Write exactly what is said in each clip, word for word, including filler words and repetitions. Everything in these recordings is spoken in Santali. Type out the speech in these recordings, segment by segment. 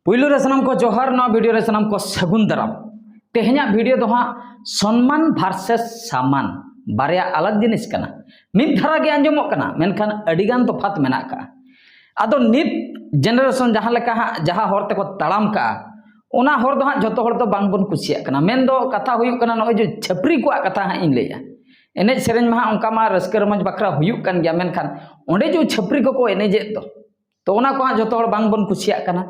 ᱯᱩᱭᱞᱩ ᱨᱮ ᱥᱟᱱᱟᱢ ᱠᱚ ᱡᱚᱦᱟᱨ, ᱱᱚᱣᱟ ᱵᱷᱤᱰᱤᱭᱳ ᱨᱮ ᱥᱟᱱᱟᱢ ᱠᱚ ᱥᱟᱹᱜᱩᱱ ᱫᱟᱨᱟᱢ᱾ ᱛᱮᱦᱮᱧᱟᱜ ᱵᱷᱤᱰᱤᱭᱳ ᱫᱚ ᱦᱟᱸᱜ ᱥᱚᱱᱢᱟᱱ versus ᱥᱟᱢᱟᱱ, ᱵᱟᱨᱭᱟ ᱟᱞᱟᱜᱽ ᱡᱤᱱᱤᱥ ᱠᱟᱱᱟ᱾ ᱢᱤᱫ ᱫᱷᱟᱨᱟ ᱜᱮ ᱟᱸᱡᱚᱢᱚᱜ ᱠᱟᱱᱟ, ᱢᱮᱱᱠᱷᱟᱱ ᱟᱹᱰᱤᱜᱟᱱ ᱛᱚᱯᱷᱟᱛ ᱢᱮᱱᱟᱜ ᱠᱟᱜᱼᱟ᱾ ᱟᱫᱚ ᱱᱤᱛ generation ᱡᱟᱦᱟᱸ ᱞᱮᱠᱟ ᱦᱟᱸᱜ, ᱡᱟᱦᱟᱸ ᱦᱚᱨ ᱛᱮᱠᱚ ᱛᱟᱲᱟᱢ ᱠᱟᱜᱼᱟ, ᱚᱱᱟ ᱦᱚᱨ ᱫᱚ ᱦᱟᱸᱜ ᱡᱷᱚᱛᱚ ᱦᱚᱲ ᱫᱚ ᱵᱟᱝᱵᱚᱱ ᱠᱩᱥᱤᱭᱟᱜ ᱠᱟᱱᱟ᱾ ᱢᱮᱱᱫᱚ ᱠᱟᱛᱷᱟ ᱦᱩᱭᱩᱜ ᱠᱟᱱᱟ, ᱱᱚᱜᱼᱚᱭ ᱡᱮ ᱪᱷᱟᱹᱯᱨᱤ ᱠᱚᱣᱟᱜ ᱠᱟᱛᱷᱟ ᱦᱟᱸᱜ ᱤᱧ ᱞᱟᱹᱭᱟ᱾ ᱮᱱᱮᱡ ᱥᱮᱨᱮᱧ ᱢᱟ ᱦᱟᱸᱜ ᱚᱱᱠᱟ ᱢᱟ ᱨᱟᱹᱥᱠᱟᱹ ᱨᱚᱢᱚᱡᱽ ᱵᱟᱠᱷᱨᱟ ᱦᱩᱭᱩᱜ ᱠᱟᱱ ᱜᱮᱭᱟ, ᱢᱮᱱᱠᱷᱟᱱ ᱚᱸᱰᱮ ᱡᱮ ᱪᱷᱟᱹᱯᱨᱤ ᱠᱚᱠᱚ ᱮᱱᱮᱡᱮᱫ ᱫᱚ, ᱛᱚ ᱚᱱᱟ ᱠᱚ ᱦᱟᱸᱜ ᱡᱷᱚᱛᱚ ᱦᱚᱲ ᱵᱟᱝᱵᱚᱱ ᱠᱩᱥᱤᱭᱟᱜ ᱠᱟᱱᱟ᱾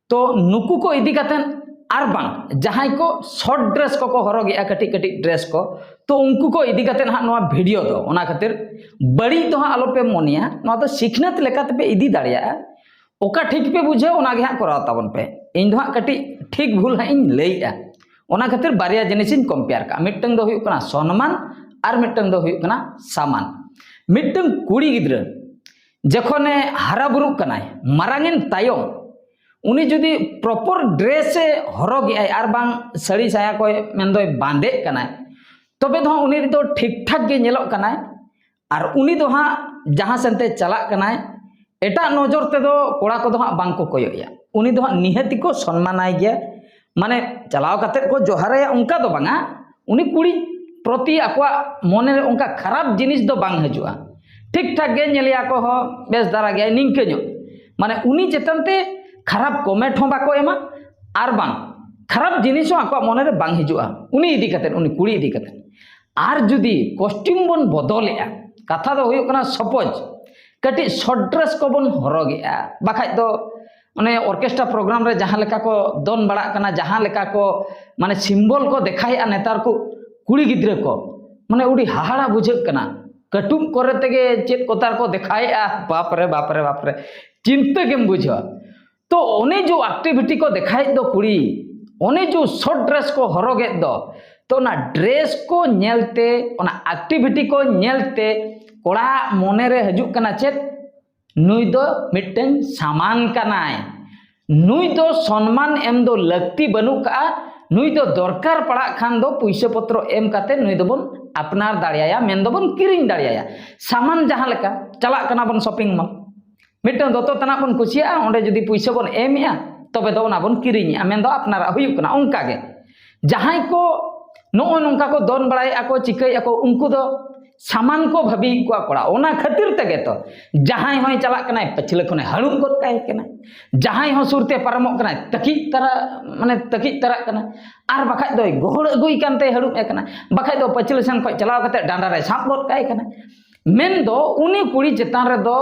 ᱛᱚ ᱱᱩᱠᱩ ᱠᱚ ᱤᱫᱤ ᱠᱟᱛᱮᱫ, ᱟᱨ ᱵᱟᱝ ᱡᱟᱦᱟᱸᱭ ᱠᱚ short dress ᱠᱚᱠᱚ ᱦᱚᱨᱚᱜᱮᱜᱼᱟ, ᱠᱟᱹᱴᱤᱡ ᱠᱟᱹᱴᱤᱡ dress ᱠᱚ, ᱛᱚ ᱩᱱᱠᱩ ᱠᱚ ᱤᱫᱤ ᱠᱟᱛᱮᱫ ᱦᱟᱸᱜ ᱱᱚᱣᱟ ᱵᱷᱤᱰᱤᱭᱳ ᱫᱚ᱾ ᱚᱱᱟ ᱠᱷᱟᱹᱛᱤᱨ ᱵᱟᱹᱲᱤᱡ ᱫᱚ ᱦᱟᱸᱜ ᱟᱞᱚᱯᱮ ᱢᱚᱱᱮᱭᱟ, ᱱᱚᱣᱟ ᱫᱚ ᱥᱤᱠᱷᱱᱟᱹᱛ ᱞᱮᱠᱟ ᱛᱮᱯᱮ ᱤᱫᱤ ᱫᱟᱲᱮᱭᱟᱜᱼᱟ᱾ ᱚᱠᱟ ᱴᱷᱤᱠ ᱯᱮ ᱵᱩᱡᱷᱟᱹᱣ, ᱚᱱᱟ ᱜᱮ ᱦᱟᱸᱜ ᱠᱚᱨᱟᱣ ᱛᱟᱵᱚᱱ ᱯᱮ᱾ ᱤᱧ ᱫᱚ ᱦᱟᱸᱜ ᱠᱟᱹᱴᱤᱡ ᱴᱷᱤᱠ ᱵᱷᱩᱞ ᱦᱟᱸᱜ ᱤᱧ ᱞᱟᱹᱭᱮᱜᱼᱟ, ᱚᱱᱟ ᱠᱷᱟᱹᱛᱤᱨ ᱵᱟᱨᱭᱟ ᱡᱤᱱᱤᱥᱤᱧ compare ᱠᱟᱜᱼᱟ᱾ ᱢᱤᱫᱴᱟᱝ ᱫᱚ ᱦᱩᱭᱩᱜ ᱠᱟᱱᱟ ᱥᱚᱱᱢᱟᱱ, ᱟᱨ ᱢᱤᱫᱴᱟᱝ ᱫᱚ ᱦᱩᱭᱩᱜ ᱠᱟᱱᱟ ᱥᱟᱢᱟᱱ᱾ ᱢᱤᱫᱴᱟᱝ ᱠᱩᱲᱤ ᱜᱤᱫᱽᱨᱟᱹ ᱡᱚᱠᱷᱚᱱᱮ ᱦᱟᱨᱟ ᱵᱩᱨᱩᱜ ᱠᱟᱱᱟᱭ, ᱢᱟᱨᱟᱝ ᱮᱱ ᱛᱟᱭᱚᱢ, ᱩᱱᱤ ᱡᱩᱫᱤ proper dress ᱮ ᱦᱚᱨᱚᱜᱮᱜᱼᱟᱭ, ᱟᱨ ᱵᱟᱝ ᱥᱟᱹᱲᱤ ᱥᱟᱭᱟ ᱠᱚᱭ ᱢᱮᱱᱫᱚᱭ ᱵᱟᱸᱫᱮᱜ ᱠᱟᱱᱟᱭ, ᱛᱚᱵᱮ ᱫᱚ ᱦᱟᱸᱜ ᱩᱱᱤ ᱫᱚ ᱴᱷᱤᱠ ᱴᱷᱟᱠ ᱜᱮ ᱧᱮᱞᱚᱜ ᱠᱟᱱᱟᱭ᱾ ᱟᱨ ᱩᱱᱤ ᱫᱚ ᱦᱟᱸᱜ ᱡᱟᱦᱟᱸ ᱥᱮᱱᱛᱮ ᱪᱟᱞᱟᱜ ᱠᱟᱱᱟᱭ, ᱮᱴᱟᱜ ᱱᱚᱡᱚᱨ ᱛᱮᱫᱚ ᱠᱚᱲᱟ ᱠᱚᱫᱚ ᱦᱟᱸᱜ ᱵᱟᱝ ᱠᱚ ᱠᱚᱭᱚᱜ ᱮᱭᱟ᱾ ᱩᱱᱤ ᱫᱚ ᱦᱟᱸᱜ ᱱᱤᱦᱟᱹᱛᱤ ᱠᱚ ᱥᱚᱱᱢᱟᱱᱟᱭ ᱜᱮᱭᱟ, ᱢᱟᱱᱮ ᱪᱟᱞᱟᱣ ᱠᱟᱛᱮᱫ ᱠᱚ ᱡᱚᱦᱟᱨᱟᱭᱟ, ᱚᱱᱠᱟ ᱫᱚ ᱵᱟᱝᱟ᱾ ᱩᱱᱤ ᱠᱩᱲᱤ ᱯᱨᱚᱛᱤ ᱟᱠᱚᱣᱟᱜ ᱢᱚᱱᱮ ᱨᱮ ᱚᱱᱠᱟ ᱠᱷᱟᱨᱟᱯ ᱡᱤᱱᱤᱥ ᱫᱚ ᱵᱟᱝ ᱦᱤᱡᱩᱜᱼᱟ᱾ ᱴᱷᱤᱠ ᱴᱷᱟᱠ ᱜᱮ ᱧᱮᱞᱮᱭᱟ ᱠᱚ ᱦᱚᱸ, ᱵᱮᱥ ᱫᱷᱟᱨᱟ ᱜᱮᱭᱟᱭ, ᱱᱤᱝᱠᱟᱹ ᱧᱚᱜ, ᱢᱟᱱᱮ ᱩᱱᱤ ᱪᱮᱛᱟᱱ ᱛᱮ ᱠᱷᱟᱨᱟᱯ comment ᱦᱚᱸ ᱵᱟᱠᱚ ᱮᱢᱟ, ᱟᱨ ᱵᱟᱝ ᱠᱷᱟᱨᱟᱯ ᱡᱤᱱᱤᱥ ᱦᱚᱸ ᱟᱠᱚᱣᱟᱜ ᱢᱚᱱᱮ ᱨᱮ ᱵᱟᱝ ᱦᱤᱡᱩᱜᱼᱟ ᱩᱱᱤ ᱤᱫᱤ ᱠᱟᱛᱮᱫ, ᱩᱱᱤ ᱠᱩᱲᱤ ᱤᱫᱤ ᱠᱟᱛᱮᱫ᱾ ᱟᱨ ᱡᱩᱫᱤ costume ᱵᱚᱱ ᱵᱚᱫᱚᱞᱮᱜᱼᱟ, ᱠᱟᱛᱷᱟ ᱫᱚ ᱦᱩᱭᱩᱜ ᱠᱟᱱᱟ, suppose ᱠᱟᱹᱴᱤᱡ short dress ᱠᱚᱵᱚᱱ ᱦᱚᱨᱚᱜᱮᱜᱼᱟ, ᱵᱟᱠᱷᱟᱡ ᱫᱚ ᱚᱱᱮ orchestra program ᱨᱮ ᱡᱟᱦᱟᱸ ᱞᱮᱠᱟ ᱠᱚ ᱫᱚᱱ ᱵᱟᱲᱟᱜ ᱠᱟᱱᱟ, ᱡᱟᱦᱟᱸ ᱞᱮᱠᱟ ᱠᱚ ᱢᱟᱱᱮ symbol ᱠᱚ ᱫᱮᱠᱷᱟᱭᱮᱜᱼᱟ ᱱᱮᱛᱟᱨ ᱠᱚ ᱠᱩᱲᱤ ᱜᱤᱫᱽᱨᱟᱹ ᱠᱚ, ᱢᱟᱱᱮ ᱟᱹᱰᱤ ᱦᱟᱦᱟᱲᱟ ᱵᱩᱡᱷᱟᱹᱜ ᱠᱟᱱᱟ᱾ ᱠᱟᱹᱴᱩᱵ ᱠᱚᱨᱮ ᱛᱮᱜᱮ ᱪᱮᱫ ᱠᱚᱛᱟᱨ ᱠᱚ ᱫᱮᱠᱷᱟᱭᱮᱜᱼᱟ, ᱵᱟᱯ ᱨᱮ, ᱵᱟᱯ ᱨᱮ, ᱵᱟᱯ ᱨᱮ, ᱪᱤᱱᱛᱟᱹ ᱜᱮᱢ ᱵᱩᱡᱷᱟᱹᱣᱟ᱾ ᱛᱚ ᱚᱱᱮ ᱡᱮ activity ᱠᱚ ᱫᱮᱠᱷᱟᱭᱮᱫ ᱫᱚ ᱠᱩᱲᱤ, ᱚᱱᱮ ᱡᱮ short dress ᱠᱚ ᱦᱚᱨᱚᱜᱮᱫ ᱫᱚ, ᱛᱚ ᱚᱱᱟ dress ᱠᱚ ᱧᱮᱞᱛᱮ, ᱚᱱᱟ activity ᱠᱚ ᱧᱮᱞᱛᱮ ᱠᱚᱲᱟᱣᱟᱜ ᱢᱚᱱᱮ ᱨᱮ ᱦᱤᱡᱩᱜ ᱠᱟᱱᱟ ᱪᱮᱫ? ᱱᱩᱭ ᱫᱚ ᱢᱤᱫᱴᱟᱝ ᱥᱟᱢᱟᱱ ᱠᱟᱱᱟᱭ, ᱱᱩᱭ ᱫᱚ ᱥᱚᱱᱢᱟᱱ ᱮᱢ ᱫᱚ ᱞᱟᱹᱠᱛᱤ ᱵᱟᱹᱱᱩᱜ ᱠᱟᱜᱼᱟ, ᱱᱩᱭ ᱫᱚ ᱫᱚᱨᱠᱟᱨ ᱯᱟᱲᱟᱜ ᱠᱷᱟᱱ ᱫᱚ ᱯᱩᱭᱥᱟᱹ ᱯᱚᱛᱨᱚ ᱮᱢ ᱠᱟᱛᱮ ᱱᱩᱭ ᱫᱚᱵᱚᱱ ᱟᱯᱱᱟᱨ ᱫᱟᱲᱮᱭᱟᱭᱟ, ᱢᱮᱱ ᱫᱚᱵᱚᱱ ᱠᱤᱨᱤᱧ ᱫᱟᱲᱮᱭᱟᱭᱟ᱾ ᱥᱟᱢᱟᱱ ᱡᱟᱦᱟᱸ ᱞᱮᱠᱟ, ᱪᱟᱞᱟᱜ ᱠᱟᱱᱟ ᱵᱚᱱ shopping mall, ᱢᱤᱫᱴᱟᱝ ᱫᱚᱛᱚ ᱛᱟᱱᱟᱜ ᱵᱚᱱ ᱠᱩᱥᱤᱭᱟᱜᱼᱟ, ᱚᱸᱰᱮ ᱡᱩᱫᱤ ᱯᱩᱭᱥᱟᱹ ᱵᱚᱱ ᱮᱢᱮᱜᱼᱟ, ᱛᱚᱵᱮ ᱫᱚ ᱚᱱᱟ ᱵᱚᱱ ᱠᱤᱨᱤᱧᱮᱜᱼᱟ, ᱢᱮᱱᱫᱚ ᱟᱯᱱᱟᱨᱟᱜ ᱦᱩᱭᱩᱜ ᱠᱟᱱᱟ᱾ ᱚᱱᱠᱟ ᱜᱮ ᱡᱟᱦᱟᱸᱭ ᱠᱚ ᱱᱚᱜᱼᱚ ᱱᱚᱝᱠᱟ ᱠᱚ ᱫᱚᱱ ᱵᱟᱲᱟᱭᱮᱫᱼᱟ ᱠᱚ, ᱪᱤᱠᱟᱹᱭᱮᱫᱼᱟ ᱠᱚ, ᱩᱱᱠᱩ ᱫᱚ ᱥᱟᱢᱟᱱ ᱠᱚ ᱵᱷᱟᱹᱵᱤᱭᱮᱫ ᱠᱚᱣᱟ ᱠᱚᱲᱟ, ᱚᱱᱟ ᱠᱷᱟᱹᱛᱤᱨ ᱛᱮᱜᱮ ᱛᱚ ᱡᱟᱦᱟᱸᱭ ᱦᱚᱸᱭ ᱪᱟᱞᱟᱜ ᱠᱟᱱᱟᱭ, ᱯᱟᱹᱪᱷᱞᱟᱹ ᱠᱷᱚᱱᱮ ᱦᱟᱹᱲᱩᱵ ᱜᱚᱫ ᱠᱟᱭ ᱠᱟᱱᱟ, ᱡᱟᱦᱟᱸᱭ ᱦᱚᱸ ᱥᱩᱨᱛᱮ ᱯᱟᱨᱚᱢᱚᱜ ᱠᱟᱱᱟᱭ, ᱛᱟᱹᱠᱤᱡ ᱛᱟᱨᱟ, ᱢᱟᱱᱮ ᱛᱟᱹᱠᱤᱡ ᱛᱟᱨᱟᱜ ᱠᱟᱱᱟ, ᱟᱨ ᱵᱟᱠᱷᱟᱡ ᱫᱚᱭ ᱜᱚᱦᱚᱲ ᱟᱹᱜᱩᱭ ᱠᱟᱱᱛᱮ ᱦᱟᱹᱲᱩᱵ ᱮ ᱠᱟᱱᱟ, ᱵᱟᱠᱷᱟᱡ ᱫᱚ ᱯᱟᱹᱪᱷᱞᱟᱹ ᱥᱮᱱ ᱠᱷᱚᱱ ᱪᱟᱞᱟᱣ ᱠᱟᱛᱮ ᱰᱟᱸᱰᱟ ᱨᱮ ᱥᱟᱵ ᱜᱚᱫ ᱠᱟᱭ ᱠᱟᱱᱟ᱾ ᱢᱮᱱᱫᱚ ᱩᱱᱤ ᱠᱩᱲᱤ ᱪᱮᱛᱟᱱ ᱨᱮᱫᱚ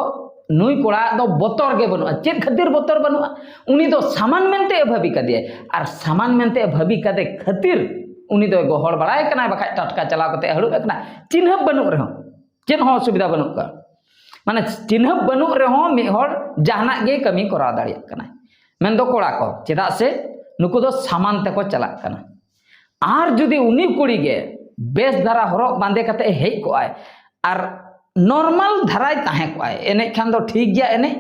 ᱱᱩᱭ ᱠᱚᱲᱟ ᱫᱚ ᱵᱚᱛᱚᱨ ᱜᱮ ᱵᱟᱹᱱᱩᱜᱼᱟ᱾ ᱪᱮᱫ ᱠᱷᱟᱹᱛᱤᱨ ᱵᱚᱛᱚᱨ ᱵᱟᱹᱱᱩᱜᱼᱟ? ᱩᱱᱤ ᱫᱚ ᱥᱟᱢᱟᱱ ᱢᱮᱱᱛᱮ ᱮ ᱵᱷᱟᱹᱵᱤ ᱠᱟᱫᱮᱭᱟᱭ, ᱟᱨ ᱥᱟᱢᱟᱱ ᱢᱮᱱᱛᱮ ᱮ ᱵᱷᱟᱹᱵᱤ ᱠᱟᱫᱮ ᱠᱷᱟᱹᱛᱤᱨ ᱩᱱᱤ ᱫᱚᱭ ᱜᱚᱦᱚᱲ ᱵᱟᱲᱟᱭ ᱠᱟᱱᱟᱭ, ᱵᱟᱠᱷᱟᱡ ᱴᱟᱴᱠᱟ ᱪᱟᱞᱟᱣ ᱠᱟᱛᱮ ᱦᱟᱹᱲᱩᱵ ᱮ ᱠᱟᱱᱟ, ᱪᱤᱱᱦᱟᱹᱯ ᱵᱟᱹᱱᱩᱜ ᱨᱮᱦᱚᱸ, ᱪᱮᱫ ᱦᱚᱸ ᱚᱥᱩᱵᱤᱫᱷᱟ ᱵᱟᱹᱱᱩᱜ ᱠᱟᱜᱼᱟ᱾ ᱢᱟᱱᱮ ᱪᱤᱱᱦᱟᱹᱯ ᱵᱟᱹᱱᱩᱜ ᱨᱮᱦᱚᱸ ᱢᱤᱫ ᱦᱚᱲ ᱡᱟᱦᱟᱱᱟᱜ ᱜᱮ ᱠᱟᱹᱢᱤ ᱠᱚᱨᱟᱣ ᱫᱟᱲᱮᱭᱟᱜ ᱠᱟᱱᱟᱭ, ᱢᱮᱱᱫᱚ ᱠᱚᱲᱟ ᱠᱚ, ᱪᱮᱫᱟᱜ ᱥᱮ ᱱᱩᱠᱩ ᱫᱚ ᱥᱟᱢᱟᱱ ᱛᱮᱠᱚ ᱪᱟᱞᱟᱜ ᱠᱟᱱᱟ᱾ ᱟᱨ ᱡᱩᱫᱤ ᱩᱱᱤ ᱠᱩᱲᱤ ᱜᱮ ᱵᱮᱥ ᱫᱷᱟᱨᱟ ᱦᱚᱨᱚᱜ ᱵᱟᱸᱫᱮ ᱠᱟᱛᱮ ᱦᱮᱡ ᱠᱚᱜᱼᱟᱭ ᱟᱨ ᱱᱚᱨᱢᱟᱞ ᱫᱷᱟᱨᱟᱭ ᱛᱟᱦᱮᱸ ᱠᱚᱜᱼᱟᱭ, ᱮᱱᱮᱡ ᱠᱷᱟᱱ ᱫᱚ ᱴᱷᱤᱠ ᱜᱮᱭᱟ ᱮᱱᱮᱡ,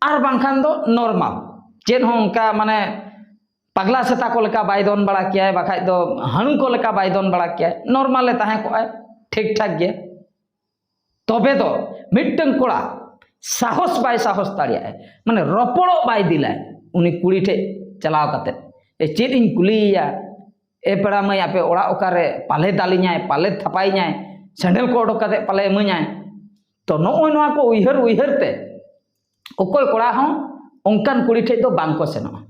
ᱟᱨ ᱵᱟᱝᱠᱷᱟᱱ ᱫᱚ ᱱᱚᱨᱢᱟᱞ, ᱪᱮᱫ ᱦᱚᱸ ᱚᱱᱠᱟ ᱢᱟᱱᱮ ᱯᱟᱜᱽᱞᱟ ᱥᱮᱛᱟ ᱠᱚ ᱞᱮᱠᱟ ᱵᱟᱭ ᱫᱚᱱ ᱵᱟᱲᱟ ᱠᱮᱭᱟᱭ, ᱵᱟᱠᱷᱟᱡ ᱫᱚ ᱦᱟᱹᱬᱩ ᱠᱚ ᱞᱮᱠᱟ ᱵᱟᱭ ᱫᱚᱱ ᱵᱟᱲᱟ ᱠᱮᱭᱟᱭ, ᱱᱚᱨᱢᱟᱞᱮ ᱛᱟᱦᱮᱸ ᱠᱚᱜᱼᱟᱭ, ᱴᱷᱤᱠ ᱴᱷᱟᱠ ᱜᱮ᱾ ᱛᱚᱵᱮ ᱫᱚ ᱢᱤᱫᱴᱟᱝ ᱠᱚᱲᱟ ᱥᱟᱦᱚᱥ ᱵᱟᱭ ᱥᱟᱦᱚᱥ ᱫᱟᱲᱮᱭᱟᱜᱼᱟ, ᱢᱟᱱᱮ ᱨᱚᱯᱚᱲᱚᱜ ᱵᱟᱭ ᱤᱫᱤ ᱞᱟᱭ ᱩᱱᱤ ᱠᱩᱲᱤ ᱴᱷᱮᱡ ᱪᱟᱞᱟᱣ ᱠᱟᱛᱮ, "ᱮ, ᱪᱮᱫ ᱤᱧ ᱠᱩᱞᱤᱭᱮᱭᱟ? ᱮ ᱯᱮᱲᱟ ᱢᱟᱹᱭ, ᱟᱯᱮ ᱚᱲᱟᱜ ᱚᱠᱟᱨᱮ? ᱯᱟᱞᱮ ᱫᱟᱞᱤᱧᱟᱭ, ᱯᱟᱞᱮ ᱛᱷᱟᱯᱟᱭᱤᱧᱟᱭ, ᱥᱮᱸᱰᱮᱞ ᱠᱚ ᱚᱰᱚᱠ ᱠᱟᱛᱮ ᱯᱟᱞᱮ ᱤᱢᱟᱹᱧᱟᱭ?" ᱛᱚ ᱱᱚᱜᱼᱚᱭ ᱱᱚᱣᱟ ᱠᱚ ᱩᱭᱦᱟᱹᱨ ᱩᱭᱦᱟᱹᱨ ᱛᱮ ᱚᱠᱚᱭ ᱠᱚᱲᱟ ᱦᱚᱸ ᱚᱱᱠᱟᱱ ᱠᱩᱲᱤ ᱴᱷᱮᱡ ᱫᱚ ᱵᱟᱝ ᱠᱚ ᱥᱮᱱᱚᱜᱼᱟ᱾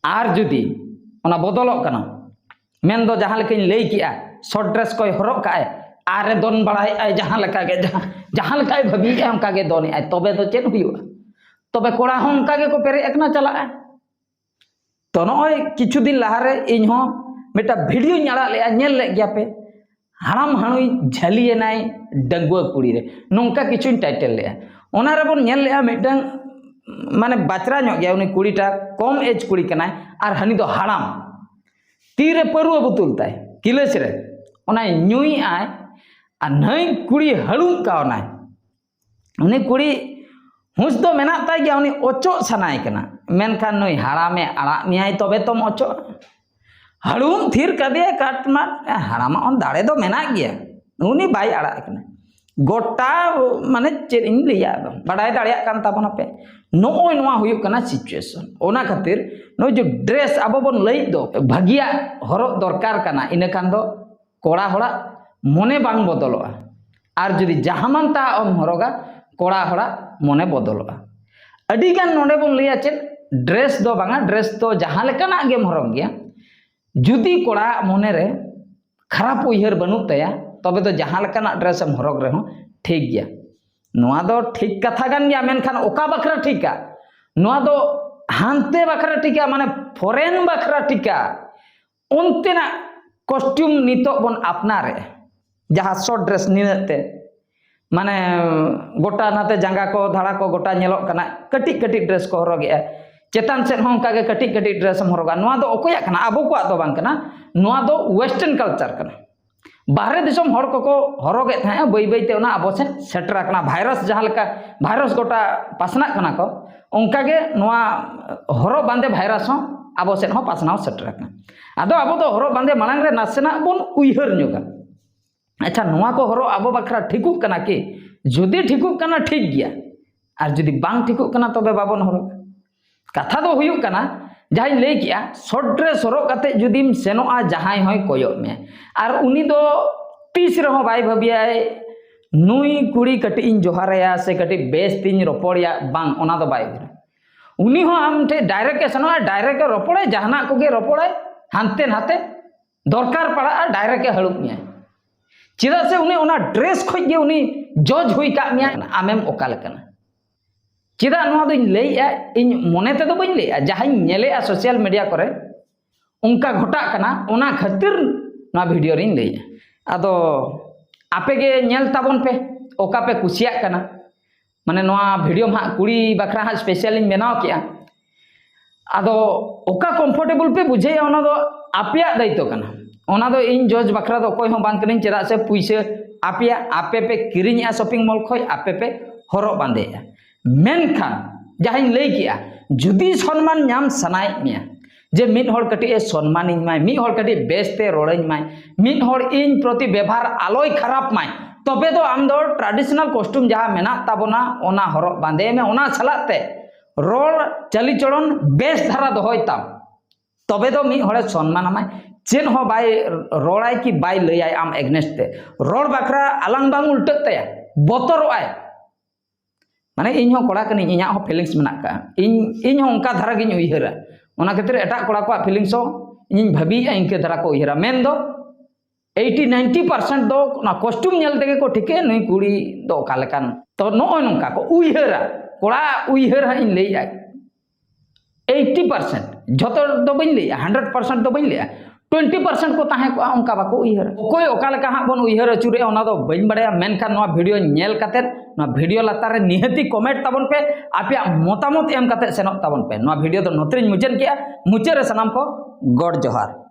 ᱟᱨ ᱡᱩᱫᱤ ᱚᱱᱟ ᱵᱚᱫᱚᱞᱚᱜ ᱠᱟᱱᱟ, ᱢᱮᱱᱫᱚ ᱡᱟᱦᱟᱸ ᱞᱮᱠᱟᱧ ᱞᱟᱹᱭ ᱠᱮᱜᱼᱟ, ᱥᱚᱨᱴ ᱰᱨᱮᱥ ᱠᱚᱭ ᱦᱚᱨᱚᱜ ᱠᱟᱜᱼᱟᱭ ᱟᱨᱮ ᱫᱚᱱ ᱵᱟᱲᱟᱭᱮᱫᱼᱟᱭ ᱡᱟᱦᱟᱸ ᱞᱮᱠᱟ ᱜᱮ, ᱡᱟᱦᱟᱸ, ᱡᱟᱦᱟᱸ ᱞᱮᱠᱟᱭ ᱵᱷᱟᱹᱵᱤᱭᱮᱫᱼᱟᱭ ᱚᱱᱠᱟ ᱜᱮ ᱫᱚᱱᱮᱫᱼᱟᱭ, ᱛᱚᱵᱮ ᱫᱚ ᱪᱮᱫ ᱦᱩᱭᱩᱜᱼᱟ? ᱛᱚᱵᱮ ᱠᱚᱲᱟ ᱦᱚᱸ ᱚᱱᱠᱟ ᱜᱮᱠᱚ ᱯᱮᱨᱮᱡ ᱟᱠᱟᱱᱟ, ᱪᱟᱞᱟᱜᱼᱟᱭ᱾ ᱛᱚ ᱱᱚᱜᱼᱚᱭ ᱠᱤᱪᱷᱩ ᱫᱤᱱ ᱞᱟᱦᱟᱨᱮ ᱤᱧ ᱦᱚᱸ ᱢᱤᱫᱴᱟᱝ ᱵᱷᱤᱰᱤᱭᱳᱧ ᱟᱲᱟᱜ ᱞᱮᱜᱼᱟ, ᱧᱮᱞ ᱞᱮᱫ ᱜᱮᱭᱟ ᱯᱮ, "ᱦᱟᱲᱟᱢ ᱦᱟᱹᱬᱩᱭ ᱡᱷᱟᱹᱞᱤᱭᱮᱱᱟᱭ ᱰᱟᱺᱜᱩᱣᱟᱹ ᱠᱩᱲᱤ ᱨᱮ", ᱱᱚᱝᱠᱟ ᱠᱤᱪᱷᱩᱧ ᱴᱟᱭᱴᱮᱞ ᱞᱮᱜᱼᱟ᱾ ᱚᱱᱟ ᱨᱮᱵᱚᱱ ᱧᱮᱞ ᱞᱮᱜᱼᱟ ᱢᱤᱫᱴᱟᱝ, ᱢᱟᱱᱮ, ᱵᱟᱪᱨᱟ ᱧᱚᱜ ᱜᱮᱭᱟ ᱩᱱᱤ ᱠᱩᱲᱤᱴᱟ, ᱠᱚᱢ ᱮᱡᱽ ᱠᱩᱲᱤ ᱠᱟᱱᱟᱭ, ᱟᱨ ᱦᱟᱹᱱᱤ ᱫᱚ ᱦᱟᱲᱟᱢ, ᱛᱤᱨᱮ ᱯᱟᱹᱨᱣᱟᱹ ᱵᱳᱛᱚᱞ ᱛᱟᱭ ᱜᱤᱞᱟᱹᱥ ᱨᱮ, ᱚᱱᱟᱭ ᱧᱩᱭᱮᱜᱼᱟᱭ, ᱟᱨ ᱱᱟᱹᱭ ᱠᱩᱲᱤ ᱦᱟᱹᱲᱩᱵ ᱠᱟᱣᱱᱟᱭ᱾ ᱩᱱᱤ ᱠᱩᱲᱤ ᱦᱩᱸᱥ ᱫᱚ ᱢᱮᱱᱟᱜ ᱛᱟᱭ ᱜᱮᱭᱟ, ᱩᱱᱤ ᱚᱪᱚᱜ ᱥᱟᱱᱟᱭᱮ ᱠᱟᱱᱟ, ᱢᱮᱱᱠᱷᱟᱱ ᱱᱩᱭ ᱦᱟᱲᱟᱢᱮ ᱟᱲᱟᱜ ᱢᱮᱭᱟᱭ ᱛᱚᱵᱮ ᱛᱚᱢ ᱚᱪᱚᱜᱼᱟ᱾ ᱦᱟᱹᱲᱩᱢ ᱛᱷᱤᱨ ᱠᱟᱫᱮᱭᱟᱭ ᱠᱟᱴᱢᱟᱴ, ᱦᱟᱲᱟᱢᱟᱜ ᱦᱚᱸ ᱫᱟᱲᱮ ᱫᱚ ᱢᱮᱱᱟᱜ ᱜᱮᱭᱟ, ᱩᱱᱤ ᱵᱟᱭ ᱟᱲᱟᱜ ᱠᱟᱱᱟ᱾ ᱜᱚᱴᱟ, ᱢᱟᱱᱮ ᱪᱮᱫ ᱤᱧ ᱞᱟᱹᱭᱟ, ᱟᱫᱚ ᱵᱟᱰᱟᱭ ᱫᱟᱲᱮᱭᱟᱜ ᱠᱟᱱ ᱛᱟᱵᱚᱱᱟᱯᱮ᱾ ᱱᱚᱜᱼᱚᱭ ᱱᱚᱣᱟ ᱦᱩᱭᱩᱜ ᱠᱟᱱᱟ situation᱾ ᱚᱱᱟ ᱠᱷᱟᱹᱛᱤᱨ ᱱᱚᱜᱼᱚᱭ ᱡᱮ ᱰᱨᱮᱥ ᱟᱵᱚ ᱵᱚᱱ ᱞᱟᱹᱭᱮᱫ ᱫᱚ, ᱵᱷᱟᱹᱜᱤᱭᱟᱜ ᱦᱚᱨᱚᱜ ᱫᱚᱨᱠᱟᱨ ᱠᱟᱱᱟ, ᱤᱱᱟᱹ ᱠᱷᱟᱱ ᱫᱚ ᱠᱚᱲᱟ ᱦᱚᱲᱟᱜ ᱢᱚᱱᱮ ᱵᱟᱝ ᱵᱚᱫᱚᱞᱚᱜᱼᱟ᱾ ᱟᱨ ᱡᱩᱫᱤ ᱡᱟᱦᱟᱸ ᱢᱟᱱ ᱛᱟᱦᱟᱜ ᱮᱢ ᱦᱚᱨᱚᱜᱟ, ᱠᱚᱲᱟ ᱦᱚᱲᱟᱜ ᱢᱚᱱᱮ ᱵᱚᱫᱚᱞᱚᱜᱼᱟ᱾ ᱟᱹᱰᱤ ᱜᱟᱱ ᱱᱚᱰᱮ ᱵᱚᱱ ᱞᱟᱹᱭᱟ ᱪᱮᱫ, ᱰᱨᱮᱥ ᱫᱚ ᱵᱟᱝᱟ, ᱰᱨᱮᱥ ᱫᱚ ᱡᱟᱦᱟᱸ ᱞᱮᱠᱟᱱᱟᱜ ᱜᱮᱢ ᱦᱚᱨᱚᱜ ᱜᱮᱭᱟ, ᱡᱩᱫᱤ ᱠᱚᱲᱟᱣᱟᱜ ᱢᱚᱱᱮ ᱨᱮ ᱠᱷᱟᱨᱟᱯ ᱩᱭᱦᱟᱹᱨ ᱵᱟᱹᱱᱩᱜ ᱛᱟᱭᱟ, ᱛᱚᱵᱮ ᱫᱚ ᱡᱟᱦᱟᱸ ᱞᱮᱠᱟᱱᱟᱜ ᱰᱨᱮᱥ ᱮᱢ ᱦᱚᱨᱚᱜᱽ ᱨᱮᱦᱚᱸ ᱴᱷᱤᱠ ᱜᱮᱭᱟ᱾ ᱱᱚᱣᱟ ᱫᱚ ᱴᱷᱤᱠ ᱠᱟᱛᱷᱟ ᱠᱟᱱ ᱜᱮᱭᱟ, ᱢᱮᱱᱠᱷᱟᱱ ᱚᱠᱟ ᱵᱟᱠᱷᱨᱟ ᱴᱷᱤᱠᱟ? ᱱᱚᱣᱟ ᱫᱚ ᱦᱟᱱᱛᱮ ᱵᱟᱠᱷᱨᱟ ᱴᱷᱤᱠᱟ, ᱢᱟᱱᱮ ᱯᱷᱚᱨᱮᱱ ᱵᱟᱠᱷᱨᱟ ᱴᱷᱤᱠᱟ᱾ ᱚᱱᱛᱮᱱᱟᱜ ᱠᱚᱥᱴᱤᱭᱩᱢ ᱱᱤᱛᱚᱜ ᱵᱚᱱ ᱟᱯᱱᱟᱨᱮᱫᱼᱟ, ᱡᱟᱦᱟᱸ ᱥᱚᱨᱴ ᱰᱨᱮᱥ ᱱᱤᱱᱟᱹᱜ ᱛᱮ, ᱢᱟᱱᱮ ᱜᱚᱴᱟ ᱱᱟᱛᱮ ᱡᱟᱸᱜᱟ ᱠᱚ, ᱫᱷᱟᱲᱟ ᱠᱚ ᱜᱚᱴᱟ ᱧᱮᱞᱚᱜ ᱠᱟᱱᱟ, ᱠᱟᱹᱴᱤᱡ ᱠᱟᱹᱴᱤᱡ ᱰᱨᱮᱥ ᱠᱚ ᱦᱚᱨᱚᱜᱮᱜᱼᱟ, ᱪᱮᱛᱟᱱ ᱥᱮᱫ ᱦᱚᱸ ᱚᱱᱠᱟᱜᱮ ᱠᱟᱹᱴᱤᱡ ᱠᱟᱹᱴᱤᱡ ᱰᱨᱮᱥ ᱮᱢ ᱦᱚᱨᱚᱜᱟ᱾ ᱱᱚᱣᱟ ᱫᱚ ᱚᱠᱚᱭᱟᱜ ᱠᱟᱱᱟ? ᱟᱵᱚ ᱠᱚᱣᱟᱜ ᱫᱚ ᱵᱟᱝ ᱠᱟᱱᱟ, ᱱᱚᱣᱟ ᱫᱚ ᱣᱮᱥᱴᱟᱨᱱ ᱠᱟᱞᱪᱟᱨ ᱠᱟᱱᱟ᱾ ᱵᱟᱦᱨᱮ ᱫᱤᱥᱚᱢ ᱦᱚᱲ ᱠᱚᱠᱚ ᱦᱚᱨᱚᱜᱮᱫ ᱛᱟᱦᱮᱸᱫᱼᱟ, ᱵᱟᱹᱭ ᱵᱟᱹᱭ ᱛᱮ ᱚᱱᱟ ᱟᱵᱚ ᱥᱮᱫ ᱥᱮᱴᱮᱨ ᱟᱠᱟᱱᱟ᱾ ᱵᱷᱟᱭᱨᱟᱥ ᱡᱟᱦᱟᱸ ᱞᱮᱠᱟ ᱵᱷᱟᱭᱨᱟᱥ ᱜᱚᱴᱟ ᱯᱟᱥᱱᱟᱜ ᱠᱟᱱᱟ ᱠᱚ, ᱚᱱᱠᱟᱜᱮ ᱱᱚᱣᱟ ᱦᱚᱨᱚᱜ ᱵᱟᱸᱫᱮ ᱵᱷᱟᱭᱨᱟᱥ ᱦᱚᱸ ᱟᱵᱚ ᱥᱮᱫ ᱦᱚᱸ ᱯᱟᱥᱱᱟᱣ ᱥᱮᱴᱮᱨ ᱟᱠᱟᱱᱟ᱾ ᱟᱫᱚ ᱟᱵᱚ ᱫᱚ ᱦᱚᱨᱚᱜ ᱵᱟᱸᱫᱮ ᱢᱟᱲᱟᱝ ᱨᱮ ᱱᱟᱥᱮᱱᱟᱜ ᱵᱚᱱ ᱩᱭᱦᱟᱹᱨ ᱧᱚᱜᱟ, ᱟᱪᱪᱷᱟ, ᱱᱚᱣᱟ ᱠᱚ ᱦᱚᱨᱚᱜ ᱟᱵᱚ ᱵᱟᱠᱷᱨᱟ ᱴᱷᱤᱠᱚᱜ ᱠᱟᱱᱟ ᱠᱤ? ᱡᱩᱫᱤ ᱴᱷᱤᱠᱚᱜ ᱠᱟᱱᱟ, ᱴᱷᱤᱠ ᱜᱮᱭᱟ, ᱟᱨ ᱡᱩᱫᱤ ᱵᱟᱝ ᱴᱷᱤᱠᱚᱜ ᱠᱟᱱᱟ, ᱛᱚᱵᱮ ᱵᱟᱵᱚᱱ ᱦᱚᱨᱚᱜᱟ᱾ ᱠᱟᱛᱷᱟ ᱫᱚ ᱦᱩᱭᱩᱜ ᱠᱟᱱᱟ, ᱡᱟᱦᱟᱸᱧ ᱞᱟᱹᱭ ᱠᱮᱜᱼᱟ, ᱥᱚᱨᱴ ᱰᱨᱮᱥ ᱦᱚᱨᱚᱜ ᱠᱟᱛᱮ ᱡᱩᱫᱤᱢ ᱥᱮᱱᱚᱜᱼᱟ, ᱡᱟᱦᱟᱸᱭ ᱦᱚᱸᱭ ᱠᱚᱭᱚᱜ ᱢᱮᱭᱟ, ᱟᱨ ᱩᱱᱤ ᱫᱚ ᱛᱤᱥ ᱨᱮᱦᱚᱸ ᱵᱟᱭ ᱵᱷᱟᱹᱵᱤᱭᱟᱭ, ᱱᱩᱭ ᱠᱩᱲᱤ ᱠᱟᱹᱴᱤᱡ ᱤᱧ ᱡᱚᱦᱟᱨᱟᱭᱟ ᱥᱮ ᱠᱟᱹᱴᱤᱡ ᱵᱮᱥ ᱛᱤᱧ ᱨᱚᱯᱚᱲᱮᱭᱟ, ᱵᱟᱝ, ᱚᱱᱟ ᱫᱚ ᱵᱟᱭ ᱩᱭᱦᱟᱹᱨᱟ᱾ ᱩᱱᱤ ᱦᱚᱸ ᱟᱢ ᱴᱷᱮᱱ ᱰᱟᱭᱨᱮᱠᱴ ᱮ ᱥᱮᱱᱚᱜᱼᱟ, ᱰᱟᱭᱨᱮᱠᱴ ᱮ ᱨᱚᱯᱚᱲᱟᱭ, ᱡᱟᱦᱟᱱᱟᱜ ᱠᱚᱜᱮ ᱨᱚᱯᱚᱲᱟᱭ, ᱦᱟᱱᱛᱮ ᱱᱟᱛᱮ ᱫᱚᱨᱠᱟᱨ ᱯᱟᱲᱟᱜᱼᱟ, ᱰᱟᱭᱨᱮᱠᱴ ᱮ ᱦᱟᱹᱲᱩᱵ ᱢᱮᱭᱟ᱾ ᱪᱮᱫᱟᱜ ᱥᱮ ᱩᱱᱤ ᱚᱱᱟ ᱰᱨᱮᱥ ᱠᱷᱚᱱ ᱜᱮ ᱩᱱᱤ ᱡᱚᱡᱽ ᱦᱩᱭ ᱠᱟᱜ ᱢᱮᱭᱟ, ᱟᱢᱮᱢ ᱚᱠᱟ ᱞᱮᱠᱟᱱᱟ᱾ ᱪᱮᱫᱟᱜ ᱱᱚᱣᱟ ᱫᱚᱧ ᱞᱟᱹᱭᱮᱜᱼᱟ? ᱤᱧ ᱢᱚᱱᱮ ᱛᱮᱫᱚ ᱵᱟᱹᱧ ᱞᱟᱹᱭᱮᱜᱼᱟ, ᱡᱟᱦᱟᱸᱧ ᱧᱮᱞᱮᱜᱼᱟ ᱥᱳᱥᱟᱞ ᱢᱤᱰᱤᱭᱟ ᱠᱚᱨᱮ, ᱚᱱᱠᱟ ᱜᱷᱚᱴᱟᱜ ᱠᱟᱱᱟ, ᱚᱱᱟ ᱠᱷᱟᱹᱛᱤᱨ ᱱᱚᱣᱟ ᱵᱷᱤᱰᱤᱭᱳ ᱨᱤᱧ ᱞᱟᱹᱭᱮᱜᱼᱟ᱾ ᱟᱫᱚ ᱟᱯᱮ ᱜᱮ ᱧᱮᱞ ᱛᱟᱵᱚᱱ ᱯᱮ, ᱚᱠᱟ ᱯᱮ ᱠᱩᱥᱤᱭᱟᱜ ᱠᱟᱱᱟ᱾ ᱢᱟᱱᱮ ᱱᱚᱣᱟ ᱵᱷᱤᱰᱤᱭᱳ ᱦᱟᱸᱜ ᱠᱩᱲᱤ ᱵᱟᱠᱷᱨᱟ ᱦᱟᱸᱜ ᱥᱯᱮᱥᱟᱞ ᱤᱧ ᱵᱮᱱᱟᱣ ᱠᱮᱜᱼᱟ᱾ ᱟᱫᱚ ᱚᱠᱟ ᱠᱚᱢᱯᱷᱚᱨᱴᱮᱵᱚᱞ ᱯᱮ ᱵᱩᱡᱷᱟᱹᱣᱟ, ᱚᱱᱟ ᱫᱚ ᱟᱯᱮᱭᱟᱜ ᱫᱟᱭᱤᱛᱛᱚ ᱠᱟᱱᱟ᱾ ᱚᱱᱟ ᱫᱚ ᱤᱧ ᱡᱚᱡᱽ ᱵᱟᱠᱷᱨᱟ ᱫᱚ ᱚᱠᱚᱭ ᱦᱚᱸ ᱵᱟᱝ ᱠᱟᱹᱱᱟᱹᱧ, ᱪᱮᱫᱟᱜ ᱥᱮ ᱯᱩᱭᱥᱟᱹ ᱟᱯᱮᱭᱟᱜ, ᱟᱯᱮ ᱯᱮ ᱠᱤᱨᱤᱧᱮᱜᱼᱟ ᱥᱚᱯᱤᱝ ᱢᱚᱞ ᱠᱷᱚᱱ, ᱟᱯᱮ ᱯᱮ ᱦᱚᱨᱚᱜ ᱵᱟᱸᱫᱮᱭᱮᱜᱼᱟ᱾ ᱢᱮᱱᱠᱷᱟᱱ ᱡᱟᱦᱟᱸᱧ ᱞᱟᱹᱭ ᱠᱮᱜᱼᱟ, ᱡᱩᱫᱤ ᱥᱚᱱᱢᱟᱱ ᱧᱟᱢ ᱥᱟᱱᱟᱭᱮᱫ ᱢᱮᱭᱟ, ᱡᱮ ᱢᱤᱫ ᱦᱚᱲ ᱠᱟᱹᱴᱤᱡ ᱮ ᱥᱚᱱᱢᱟᱱᱤᱧ ᱢᱟᱭ, ᱢᱤᱫ ᱦᱚᱲ ᱠᱟᱹᱴᱤᱡ ᱵᱮᱥᱛᱮ ᱨᱚᱲᱟᱹᱧ ᱢᱟᱭ, ᱢᱤᱫ ᱦᱚᱲ ᱤᱧ ᱯᱨᱚᱛᱤ ᱵᱮᱵᱷᱟᱨ ᱟᱞᱚᱭ ᱠᱷᱟᱨᱟᱯ ᱢᱟᱭ, ᱛᱚᱵᱮ ᱫᱚ ᱟᱢ ᱫᱚ traditional costume ᱡᱟᱦᱟᱸ ᱢᱮᱱᱟᱜ ᱛᱟᱵᱚᱱᱟ, ᱚᱱᱟ ᱦᱚᱨᱚᱜ ᱵᱟᱸᱫᱮᱭ ᱢᱮ, ᱚᱱᱟ ᱥᱟᱞᱟᱜ ᱛᱮ ᱨᱚᱲ ᱪᱟᱹᱞᱤᱪᱚᱞᱚᱱ ᱵᱮᱥ ᱫᱷᱟᱨᱟ ᱫᱚᱦᱚᱭ ᱛᱟᱢ᱾ ᱛᱚᱵᱮ ᱫᱚ ᱢᱤᱫ ᱦᱚᱲᱮ ᱥᱚᱱᱢᱟᱱ ᱟᱢᱟᱭ, ᱪᱮᱫ ᱦᱚᱸ ᱵᱟᱭ ᱨᱚᱲᱟᱭ ᱠᱤ ᱵᱟᱭ ᱞᱟᱹᱭᱟᱭ ᱟᱢ against ᱛᱮ᱾ ᱨᱚᱲ ᱵᱟᱠᱷᱨᱟ ᱟᱞᱟᱝ ᱵᱟᱝ ᱩᱞᱴᱟᱹᱜ ᱛᱟᱭᱟ, ᱵᱚᱛᱚᱨᱚᱜ ᱟᱭ᱾ ᱢᱟᱱᱮ, ᱤᱧ ᱦᱚᱸ ᱠᱚᱲᱟ ᱠᱟᱹᱱᱟᱹᱧ, ᱤᱧᱟᱹᱜ ᱦᱚᱸ feelings ᱢᱮᱱᱟᱜ ᱠᱟᱜᱼᱟ᱾ ᱤᱧ, ᱤᱧ ᱦᱚᱸ ᱚᱱᱠᱟ ᱫᱷᱟᱨᱟ ᱜᱤᱧ ᱩᱭᱦᱟᱹᱨᱟ᱾ ᱚᱱᱟ ᱠᱷᱟᱹᱛᱤᱨ ᱮᱴᱟᱜ ᱠᱚᱲᱟ ᱠᱚᱣᱟᱜ feelings ᱦᱚᱸ ᱤᱧᱤᱧ ᱵᱷᱟᱹᱵᱤᱭᱮᱫᱼᱟ, ᱤᱱᱠᱟᱹ ᱫᱷᱟᱨᱟ ᱠᱚ ᱩᱭᱦᱟᱹᱨᱟ᱾ ᱢᱮᱱᱫᱚ eighty ninety percent ᱫᱚ ᱚᱱᱟ costume ᱧᱮᱞ ᱛᱮᱜᱮ ᱠᱚ ᱴᱷᱤᱠᱟᱹᱭᱟ ᱱᱩᱭ ᱠᱩᱲᱤ ᱫᱚ ᱚᱠᱟ ᱞᱮᱠᱟᱱ᱾ ᱛᱚ, ᱱᱚᱜᱼᱚᱭ ᱱᱚᱝᱠᱟ ᱠᱚ ᱩᱭᱦᱟᱹᱨᱟ᱾ ᱠᱚᱲᱟ ᱩᱭᱦᱟᱹᱨ ᱦᱟᱸᱜ ᱤᱧ ᱞᱟᱹᱭᱮᱫᱼᱟ, eighty percent, ᱡᱷᱚᱛᱚ ᱫᱚ ᱵᱟᱹᱧ ᱞᱟᱹᱭᱮᱫᱼᱟ, hundred percent ᱫᱚ ᱵᱟᱹᱧ ᱞᱟᱹᱭᱮᱫᱼᱟ, twenty percent ᱠᱚ ᱛᱟᱦᱮᱸ ᱠᱚᱜᱼᱟ, ᱚᱱᱠᱟ ᱵᱟᱠᱚ ᱩᱭᱦᱟᱹᱨᱟ᱾ ᱚᱠᱚᱭ ᱚᱠᱟ ᱞᱮᱠᱟ ᱦᱟᱸᱜ ᱵᱚᱱ ᱩᱭᱦᱟᱹᱨ ᱟᱹᱪᱩᱨᱮᱜᱼᱟ, ᱚᱱᱟ ᱫᱚ ᱵᱟᱹᱧ ᱵᱟᱲᱟᱭᱟ, ᱢᱮᱱᱠᱷᱟᱱ ᱱᱚᱣᱟ video ᱧᱮᱞ ᱠᱟᱛᱮᱫ ᱱᱚᱣᱟ video ᱞᱟᱛᱟᱨ ᱨᱮ ᱱᱤᱦᱟᱹᱛᱤ comment ᱛᱟᱵᱚᱱ ᱯᱮ, ᱟᱯᱮᱭᱟᱜ ᱢᱚᱛᱟᱢᱚᱛ ᱮᱢ ᱠᱟᱛᱮᱫ ᱥᱮᱱᱚᱜ ᱛᱟᱵᱚᱱ ᱯᱮ᱾ ᱱᱚᱣᱟ video ᱫᱚ ᱱᱚᱛᱮ ᱨᱤᱧ ᱢᱩᱪᱟᱹᱫ ᱠᱮᱜᱼᱟ᱾ ᱢᱩᱪᱟᱹᱫ ᱨᱮ ᱥᱟᱱᱟᱢ ᱠᱚ ᱜᱚᱰ ᱡᱚᱦᱟᱨ᱾